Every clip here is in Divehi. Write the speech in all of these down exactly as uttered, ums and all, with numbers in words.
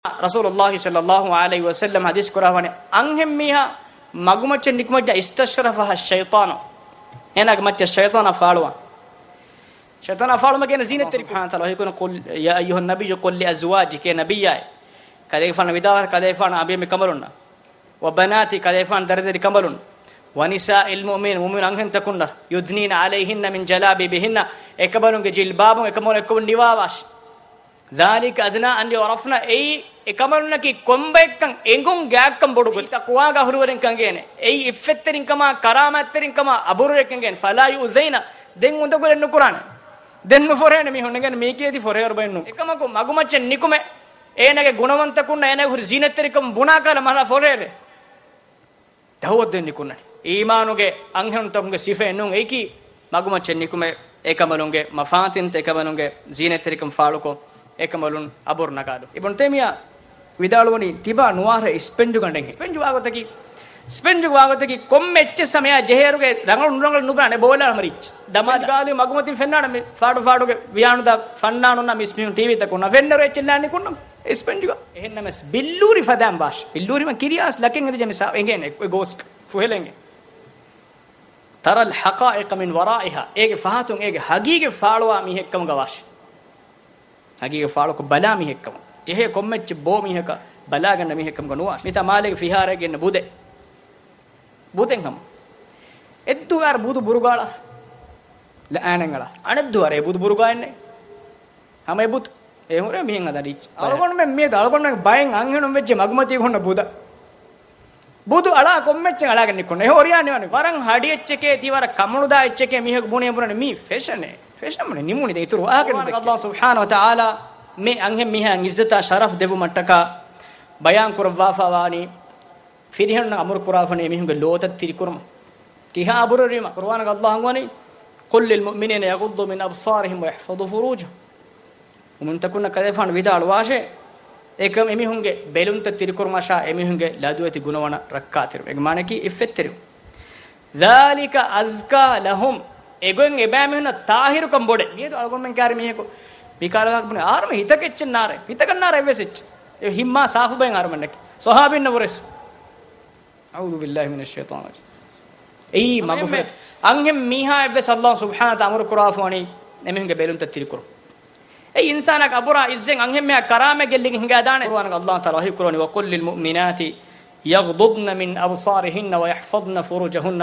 ރަސޫލުﷲ ޞައްލަﷲ ޢަލައިހި ވަސައްލަމް ޙަދީޘް ކުރައްވަނީ، އަންހެން މީހާ މަގުމައްޗަށް ނިކުމައްޖާ، استصشرفها الشيطان، އޭނާގެ މައްޗަށް ޝައިޠާނާ ފާޅުވާން. ޝައިޠާނާ ފާޅުވުމަކީ ޒީނަތްތެރިކަން. ސުބްޙާނަހޫ ވަތަޢާލާ ވަޙީކުރަނީ، قل يا أيها النبي قل لأزواجك، އޭ ނަބިއްޔާއޭ، ކަލޭގެފާނަށް ވިދާޅުވާ، ކަލޭގެފާނަށް އަނބިމެ ކަނބަލުންނަށް، وبناتك، ކަލޭގެފާނުގެ ދަރިދެރި ކަނބަލުން، ونساء المؤمنين، މުއުމިން އަންހެންތަކުންނަށް، يدنين عليهن من جلابيبهن، އެކަނބަލުންގެ ޖިލްބާބުން އެކަނބަލުން އެއްކަމުން ނިވާވާށި. ذلك أدنى أن يعرفن، އެއީ އެކަނބަލުންނަކީ ކޮންބައެއްކަން އެނގުން ގާތްކަން ބޮޑު ގޮތަށް. ތަޤްވާގެ އަހުލުވެރިންކަން އެނގޭނެ. އެއީ އިއްފަތްތެރިންކަމާ، ކަރާމާތްތެރިންކަމާ، އަބުރުވެރިކަން އެނގޭނެ. فلا يؤذين، ދެން އުނދަގުލެއް ނުކުރާނެ. ދެން ނުފޮރޭނެ މީހުން އެނގޭނެ މީކީ އެދި ފޮރޭވަރު ބައެއް ނޫން. އެކަމަކު މަގުމައްޗަށް ނިކުމެ، އޭނާގެ ގުނަވަންތަކުންނަށް އޭނާގެ ހުރި ޒީނަތްތެރިކަން ބުނާ ކަހަލަ މަހަރާ ފޮރޭވެ. ދަހުވައްދެން ނިކުންނަނީ. އީމާނުގެ އަންހެނުންތަކުންގެ ސިފައެއް ނޫން އެއީކީ، މަގުމައްޗަށް ނިކުމެ، އެކަމަލުންގެ މަފާތިންތައް އެކަމަލުންގެ ޒީނަތްތެރިކަން ފާޅުކޮށް، އެކަމަލުން އަބުރު ނަގާލު. އިބްނު ތައިމިއްޔާ ވިދާޅުވަނީ، ތިބާ ނުވާހަރަ އިސްޕެންޖުގަނޑެއްހެން. އިސްޕެންޖު ވާގޮތަކީ، އިސްޕެންޖު ވާގޮތަކީ، ކޮންމެ އެއްޗެއް ސަމަޔާ ޖެހޭއިރުގެ ރަނގަޅު ނުރަނގަޅު ނުބުނާނެ ބޯލާ ހަމަ ރީއްޗި. ދަމާލާ. ގާލި މަގުމަތިން ފެންނާނެ މި ފާޑު ފާޑުގެ ވިޔާނުދާ ފަންނާނުންނާ މިސް މީހުން ޓީވީތަކުންނާ ފެންނަރު އެއްޗެއް ނާން ނިކުންނަމަ. އިސްޕެންޖުގަ. އެހެންނަމަސް ބިއްލޫރި ފަދައިން ވާށި. ބިއްލޫރިވަން ކިރިޔާސް ލަކެއް އެދި ޖެމިސާ އެނގޭނެ އެ ގޯސް ފުހެލެނގެ. ترى الحقائق من ورائها. އޭގެ ފަހަތުން އޭގެ ހަގީގަތް ފާޅުވާ މީހެއްކަމުގަ ވާށި. ހަގީގަތް ފާޅުކޮށް ބަލާ މީހެއްކަމު. ޖެހޭ ކޮންމެއްޗެއް ބޯ މީހަކަށް ބަލާގަންނަ މީހެއްކަމުގަ ނުވާށި. މިތާ މާލޭގެ ފިހާރައެއްގެ އިންނަ ބުދެއް. ބުދެއް ހަމަ. އެއްދުވަހު އަރަ ބުދު ބުރުގާޅާ. ލައާނެން އަޅާ. އަނެއްދުވަހު އަރަ އެ ބުދު ބުރުގާ އެންނެ. ހަމަ އެ ބުދު. އެ ހުރެ މިހެން ހަދާ ރީއްޗި. އަޅުގަނޑުމެން މިއަދު އަޅުގަނޑުމެން ބައެއް އަންހެނުން ވެއްޖެ މަގުމަތީ ހުންނަ ބުދަ. ބުދު އަޅާ ކޮންމެއްޗެއް އަޅާގެން ނިކުންނަ. އެ ހޯރިޔާ ނިވާނެ. ވަރަށް ހަޑި އެއްޗެކޭ ތީ ވަރަށް ކަމުނުދާ އެއްޗެކޭ މީހަކު ބުނޭ ބުނަނީ މީ ފެޝަނޭ. ފެޝަން ބުނެ ނިމުނީ ދެން އިތުރު ވާހަކަ ނުދެއްކޭ. ﷲ ސުބްޙާނަހޫ ވަތަޢާލާ މި އަންހެން މީހާ އިއްޒަތާ ޝަރަފް ދެއްވުމަށްޓަކާ ބަޔާން ކުރައްވާފަ ވާނީ. ފިރިހެނުންނަށް އަމުރު ކުރާފަނޭ މީހުންގެ ލޯތައް ތިރިކުރުމަށް. ކިހާ އަބުރެއް ވީމަ؟ ޤުރުއާނުގަ ﷲ އަންގަވަނީ، قل للمؤمنين يغضوا من أبصارهم ويحفظوا فروجهم. މުއުމިންތަކުންނަށް ކަލޭފާނު ވިދާޅުވާށޭ، އެކަމް އެމީހުންގެ ބެލުންތައް ތިރިކުރުމަށާ އެމީހުންގެ ލަދުވެތި ގުނަވަނަ ރައްކާތެރިވުން. އޭގެ މާނައަކީ އިއްފަތްތެރިވުން. ذلك أزكى لهم. އެގޮތް އެބައިމީހުންނަށް ޠާހިރުކަން ބޮޑޭ. މިއަދު އަޅުގަނޑުމެން ކާރި މީހަކު މި ކާލަ ވާހަކަ ބުނެ އަހަރުމެން ހިތަކަށް އެއްޗެއް ނާރޭ. ހިތަކަށް ނާރޭ އެއްވެސް އެއްޗެއް. އެ ހިތް މާ ސާފު ބައެއް އަހަރުމެންނަކީ. ޞަޙާބީންނަށް ވުރެސް. أعوذ بالله من الشيطان الرجيم. އެއީ މަގުފުރެ. އަންހެން މީހާ އެއްވެސް ﷲ ސުބްޙާނަހޫ ވަތަޢާލާ އަމުރު ކުރާފަވަނީ އެމީހުންގެ ބެލުންތައް ތިރިކުރުން. އެއީ އިންސާނާގެ އަބުރާ އިއްޒަތް އަންހެން މީހާ ކަރާމަތް ގެއްލިގެން ހިނގާދާނެ. ޤުރުއާނުގަ ﷲ ތަޢާލާ ވަޙީ ކުރަވަނީ، وقل للمؤمنات يغضضن من أبصارهن ويحفظن فروجهن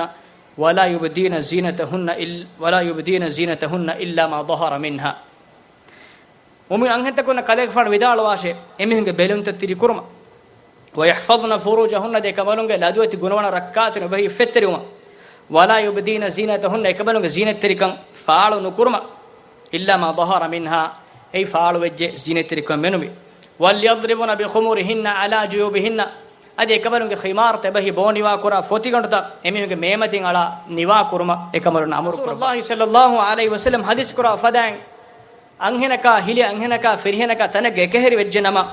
ولا يبدين زينتهن إل-، ولا يبدين زينتهن إلا ما ظهر منها. މުއުމިން އަންހެންތަކުންނަށް ކަލޭގެފާނު ވިދާޅުވާށޭ، އެމީހުންގެ ބެލުންތައް ތިރިކުރުމަށް. ويحفظن فروجهن، އެކަނބަލުންގެ ލަދުވެތި ގުނަވަނަ ރައްކާތެރި އެބަހީ އިއްފަތްތެރިވުމަށް. ولا يبدين زينتهن، އެކަނބަލުންގެ ޒީނަތްތެރިކަން ފާޅު ނުކުރުމަށް. إلا ما ظهر منها، އެއީ ފާޅުވެއްޖެ ޒީނަތްތެރިކަން މެނުވި. وليضربن بخمرهن على جيوبهن، އަދި އެކަނބަލުންގެ ޚިމާރުތައް އެބަހީ ބޯ ނިވާކުރާ ފޮތިގަނޑުތައް އެމީހުންގެ މޭމަތިން އަޅާ ނިވާކުރުމަށް އެކަނބަލުން އަމުރު ކުރައްވާ. ރަސޫލުﷲ ޞައްލަﷲ ޢަލައިހި ވަސައްލަމް ޙަދީޘް ކުރާ ފަދައިން އަންހެނަކާ ހިލޭ އަންހެނަކާ ފިރިހެނަކާ ތަނެއްގަ އެކަހެރި ވެއްޖެ ނަމަ،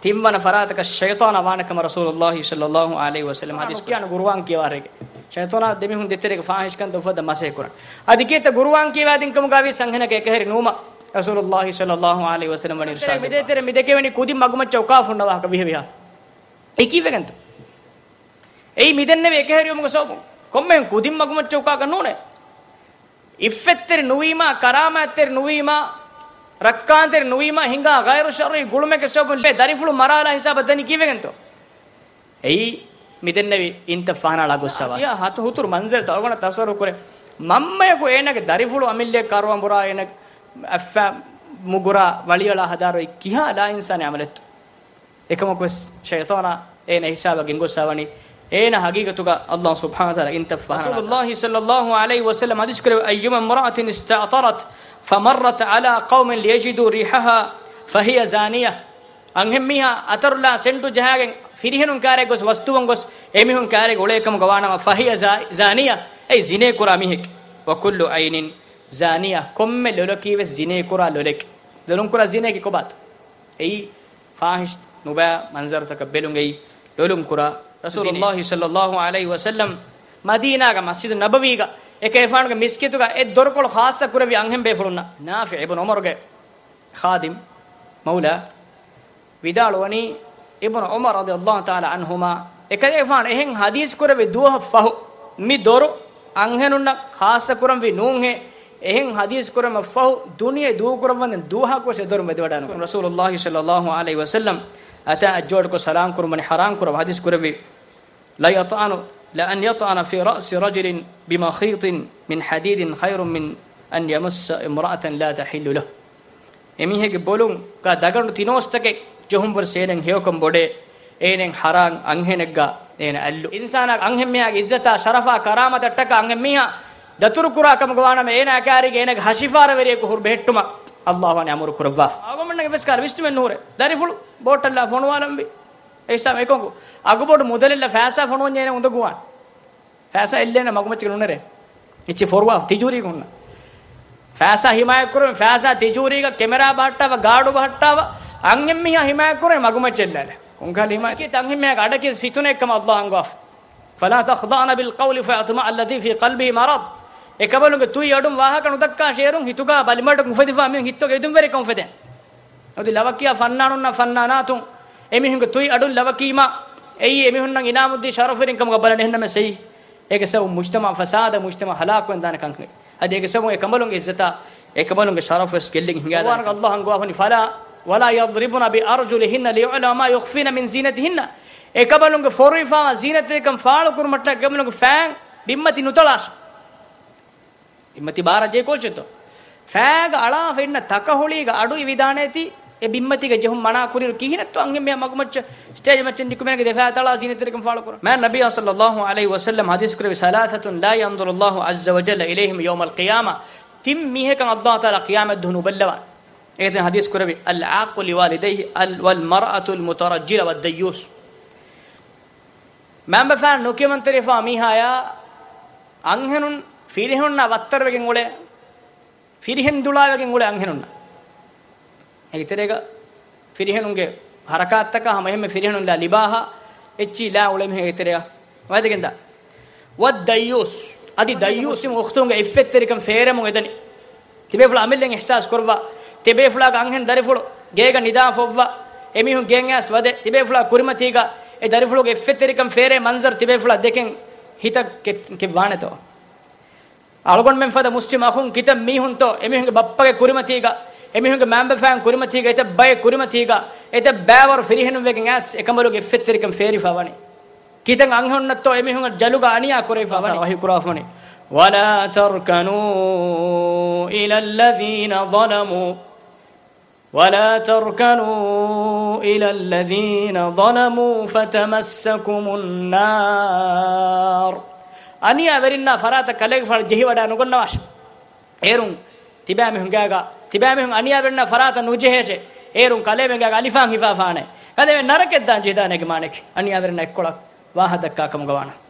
ތިންވަނަ ފަރާތަކަށް ޝައިޠާނާ ވާނެ ކަމަށް ރަސޫލުﷲ ޞައްލަﷲ ޢަލައިހި ވަސައްލަމް ޙަދީޘް ކުރައްވާ. ނުކިޔާނެ ޤުރުއާން ކިޔަވާ އަހަރެއްގެ. ޝައިޠާނާ ދެމީހުން ދެތެރޭގަ ފާޙިޝްކަންތައް އުފައްދަން މަސައްކަތް ކުރަން. އަދި ކިއެއްތަ ޤުރުއާން ކިޔަވާދިން ކަމުގައިވި އަންހެނަކަށް އެކަހެރި ނުވުމަށް ރަސޫލުﷲ ޞައްލަﷲ ޢަލައިހި ވަސައްލަމް ވަނީ އިރުޝާދު ކުރައްވާ. މިދޭތެރޭ މި ދެކެވެނީ ކުދިން މަގުމައްޗަށް އުކާ ފުންނަ ވާހަކަ ވިހަ ވިހާ. އެ ކީއްވެގެންތޯ؟ އެއީ މި ދެންނެވި އެކަހެރިވުމުގެ ސަބަބުން. ކޮންމެހެން ކުދިން މަގުމައްޗަށް އުކާކަށް ނޫނޭ. އިއްފަތްތެރި ނުވީމާ، ކަރާމާތްތެރި ނުވީމާ، ރައްކާތެރި ނުވީމާ، ހިނގާ ޣައިރު ޝަރުޢީ ގުޅުމެއްގެ ސަބަބުން ލިބޭ ދަރިފުޅު މަރާލާ ހިސާބަށް ދަނީ ކީއްވެގެންތޯ؟ އެއީ މި ދެންނެވި އިންތައް ފާނާޅާ ގޮއްސަވާ. އިޔާ ހަތު ހުތުރު މަންޒަރުތައް އަޅުގަނޑަށް ތަސައްވަރު ކުރޭ. މަންމަޔަކު އޭނާގެ ދަރިފުޅު އަމިއްލައަށް ކަރުވަންބުރާ އޭނާ އައްފާ މުގުރާ ވަޅިއަޅާ ހަދާރުވައި ކިހާ ލާއިންސާނީ ޢަމަލެއްތޯ؟ އެކަމަކުވެސް ޝައިޠާނާ އޭނަ ހިސާބަށް ގެންގޮއްސަވަނީ، އޭނަ ހަގީގަތުގަ ﷲ ސުބްޙާނަހޫ ވަތަޢާލާ އިންތައް ފާނާ. ރަސޫލުﷲ ޞައްލަﷲ ޢަލައިހި ވަސައްލަމް ޙަދީޘް ކުރެއްވި، أيما امرأة استأطرت فمرت على قوم ليجدوا ريحها فهي زانية. އަންހެން މީހާ އަތަރުލާ ސެންޓު ޖަހާގެން ފިރިހެނުން ކާރޭ ގޮސް ވަސްދުވަން ގޮސް އެމީހުން ކާރޭގަ އުޅޭ ކަމުގަ ވާނަމަ، فهي زا-، زانية، އެއީ ޒިނޭ ކުރާ މީހެކޭ. وكل عين زانية، ކޮންމެ ލޮލަކީ ވެސް ޒިނޭ ކުރާ ލޮލެކޭ. ލޮލުން ކުރާ ޒިނޭގެ ކޮބާތޯ؟ އެއީ ފާޙިޝް ނުބައި މަންޒަރުތަކަށް ބެލުން އެއީ ލޮލުން ކުރާ ރަސޫލުﷲ ޞައްލަﷲ ޢަލައިހި ވަސައްލަމް މަދީނާގަ މަސްޖިދު ނަބަވީގަ އެކަލޭގެފާނުގެ މިސްކިތުގަ އެއް ދޮރުކޮޅު ޚާއްޞަ ކުރެއްވި އަންހެން ބޭފުޅުންނަށް. ނާފިޢު އިބްނު ޢުމަރުގެ ޚާދިމް، މައުލާ، ވިދާޅުވަނީ އިބްނު ޢުމަރު ރަޟިޔަﷲ ތަޢާލާ ޢަންހުމާ، އެކަލޭގެފާނު އެހެން ޙަދީޘް ކުރެއްވި ދުވަހަށް ފަހު، މި ދޮރު އަންހެނުންނަށް ޚާއްޞަ ކުރަންވީ ނޫންހޭ، އެހެން ޙަދީޘް ކުރުމަށް ފަހު ދުނިޔެ ދޫކުރައްވަންދެން ދުވަހަކުވެސް އެ ދޮރުން ވެދެވަޑާނު. ރަސޫލުﷲ ޞައްލަﷲ ޢަލައިހި ވަސައްލަމް އަތާ އަށްޖޯޑުކޮށް ސަލާމް ކުރުމަށް ޙަރާމް ކުރައްވާ ޙަދީޘް ކުރެއްވި، لا يطعن، لأن يطعن في رأس رجل بمخيط من حديد خير من أن يمس امرأة لا تحل له. އެމީހެއްގެ ބޮލުން ގާ ދަގަނޑު ތިނޯސްތަކެއް ޖެހުންވުރެސް އޭނައަށް ހެޔޮކަން ބޮޑޭ، އޭނައަށް ޙަރާން އަންހެނެއްގާ އޭނަ އައްލު. އިންސާނާ އަންހެންމީހާގެ އިއްޒަތާ ޝަރަފާ ކަރާމަތަށްޓަކާ އަންހެންމީހާ ދަތުރުކުރާ ކަމުގަ ވާނަމަ، އޭނާ ކާރީގެ އޭނަގެ ހަށިފާރަވެރިޔަކު ހުރު ބެހެއްޓުމަށް ﷲ ވަނީ އަމުރު ކުރައްވާފަ. އަޅުގަނޑުމެންނަށް ވެސް ކާރި ވިސްނުމެއް ނުހުރޭ. ދަރިފުޅު ބޯޓަށްލާ ފޮނުވާލަންވީ. އެއްސާމް އެކޮންކު އަގުބޮޑު މުދަލެއްލަ ފައިސާ ފޮނުވަންޏާ އޭނަ އުނދަގޫވާނެ. ފައިސާ އެއްލޭނެ މަގުމައްޗަކަށް ނުނެރޭ. އެއްޗެއް ފޮރުވާ ތިޖޫރީގަ ހުންނަ. ފައިސާ ހިމާޔަތްކުރުން، ފައިސާ ތިޖޫރީގަ ކެމެރާ ބަހައްޓާފަ، ގާޑު ބަހައްޓާފަ، އަންހެންމީހާ ހިމާޔަތްކުރުން މަގުމައްޗަށް އެއްލާލެ. ކޮންކަހަލަ ހިމާޔަތް؟ އަންހެންމީހާގެ އަޑަކީ ފިތުނައެއްކަމަށް ﷲ އަންގާފަ. فلا تخضعن بالقول فيطمع الذي في قلبه مرض. އެކަމަލުންގެ ތުއި އަޑުން ވާހަކަ ނުދައްކާށޭ. އޭރުން ހިތުގާ ބަލިމަޑު އުފެދިފާ މީހުން ހިތުގަ އެދުންވެރިކަން އުފެދޭ. އަދި ލަވަކިޔާ ފަންނާނުންނާ ފަންނާނާތުން އެމީހުންގެ ތުއި އަޑުން ލަވަކީމާ، އެއީ އެމީހުންނަށް އިނާމުއްދީ ޝަރަފުވެރިން ކަމުގަ ބަލަން އެހެންނަމަ ސެއީ. އޭގެ ސަބަބުން މުޖްތަމަޢު ފަސާދަ، މުޖްތަމަޢު ހަލާކުވެންދާނެ ކަންކަން. އަދި އޭގެ ސަބަބުން އެ ކަނބަލުންގެ އިއްޒަތާ، އެ ކަނބަލުންގެ ޝަރަފުވެސް ގެއްލިގެން ހިނގާދާނެ. އަﷲ އަންގަވާފަނީ، فلا، ولا يضربن بأرجلهن ليعلم ما يخفين من زينتهن. އެ ކަނބަލުންގެ ފޮރުވިފާވާ ޒީނަތްތެރިކަން ފާޅުކުރުމަށްޓަކާ އެ ކަނބަލުންގެ ފައިން ބިންމަތި ނުތަޅާށޭ. ބިންމަތި ބާރަށް ޖެހި ކޯއްޗެއްތޯ؟ ފައިގަ އަޅާފަ އިންނަ ތަކަހޮޅީގަ އަޑު އިވިދާނޭތީ، އެ ބިންމަތީގަ ޖެހުން މަނާ ކުރިއިރު ކިހިނެއްތޯ އަންހެންމީހާ މަގުމައްޗަށް ސްޓޭޖް މައްޗަށް ނިކުމެންގެ ދެފައި ތަޅާ ޒީނަތްތެރިކަން ފާޅުކުރަން؟ މާތް ނަބިއްޔާ ޞައްލަﷲ ޢަލައިހި ވަސައްލަމް ޙަދީޘް ކުރެއްވި، ثلاثة لا ينظر الله عز وجل إليهم يوم القيامة. ތިން މީހަކަށް ﷲ ތަޢާލާ ޤިޔާމަތް ދުވަހު ނުބައްލަވާނެ. އޭގެތެރެއިން ޙަދީޘް ކުރެއްވި، العاق لوالديه، ال-، والمرأة المترجلة والديوث. މައިންބަފައިން ނުކިޔަމަންތެރިވެފާ މީހާޔާ އަންހެނުން ފިރިހެނުންނާ ވައްތަރުވެގެން އުޅޭ، ފިރިހެން ދުޅާވެގެން އުޅޭ އަންހެނުންނަށް. އޭގެ ތެރޭގަ ފިރިހެނުންގެ ޙަރަކާތްތަކާ ހަމަ އެހެންމެ ފިރިހެނުން ލާ ލިބާހާ އެއްޗިހި ލާ އުޅޭ މީހެއް އޭގެ ތެރޭގަ ވަދެގެންދާ. والديوث، އަދި ދައްޔޫސް މުސްލިމް އުޚްތުންގެ އިއްފަތްތެރިކަން ފޭރެމުން އެދަނީ. ތިބޭފުޅާ އަމިއްލައިން އިޙްސާސް ކުރައްވާ. ތިބޭފުޅާގެ އަންހެން ދަރިފުޅު ގޭގަ ނިދާފަ އޮއްވާ. އެމީހުން ގެއިން އައިސް ވަދެ. ތިބޭފުޅާ ކުރިމަތީގަ އެ ދަރިފުޅުގެ އިއްފަތްތެރިކަން ފޭރޭ މަންޒަރު ތިބޭފުޅާ ދެކެން ހިތަށް ކެ-، ކެއްވާނެތޯ؟ އަޅުގަނޑުމެން ފަދަ މުސްލިމް އަޚުން ކިތައް މީހުންތޯ އެމީހުންގެ ބައްޕަގެ ކުރިމަތީގަ، އެމީހުންގެ މައިންބަފައިން ކުރިމަތީގަ، އެތައް ބައެއް ކުރިމަތީގަ، އެތައް ބައިވަރު ފިރިހެނުން ވެގެން އައިސް އެކަނބަލުގެ އިއްފަތްތެރިކަން ފޭރިފަ ވަނީ. ކިތައް އަންހެނުންނަށްތޯ އެމީހުން ޖަލުގަ އަނިޔާ ކުރެވިފަ ވަނީ. ވަޙީ ކުރާފަ ވަނީ، ولا تركنوا إلى الذين ظلموا، ولا تركنوا إلى الذين ظلموا فتمسكم النار. އަނިޔާވެރިންނާ ފަރާތަށް ކަލޭގެފާނު ޖެހިވަޑާ ނުގަންނަވާށޭ. އޭރުން ތިބާމީހުން ގާގަ، ތިބާމީހުން އަނިޔާވެރިންނާ ފަރާތަށް ނުޖެހޭށޭ. އޭރުން ކަލޭމެން ގާގަ އަލިފާން ހިފާފާނެ. ކަލޭމެން ނަރަކައަށް ދާން ޖެހިދާނެ އޭގެ މާނައަކީ އަނިޔާވެރިންނާ އެއްކޮޅަށް ވާހަކަ ދައްކާ ކަމުގަ ވާނަމަ.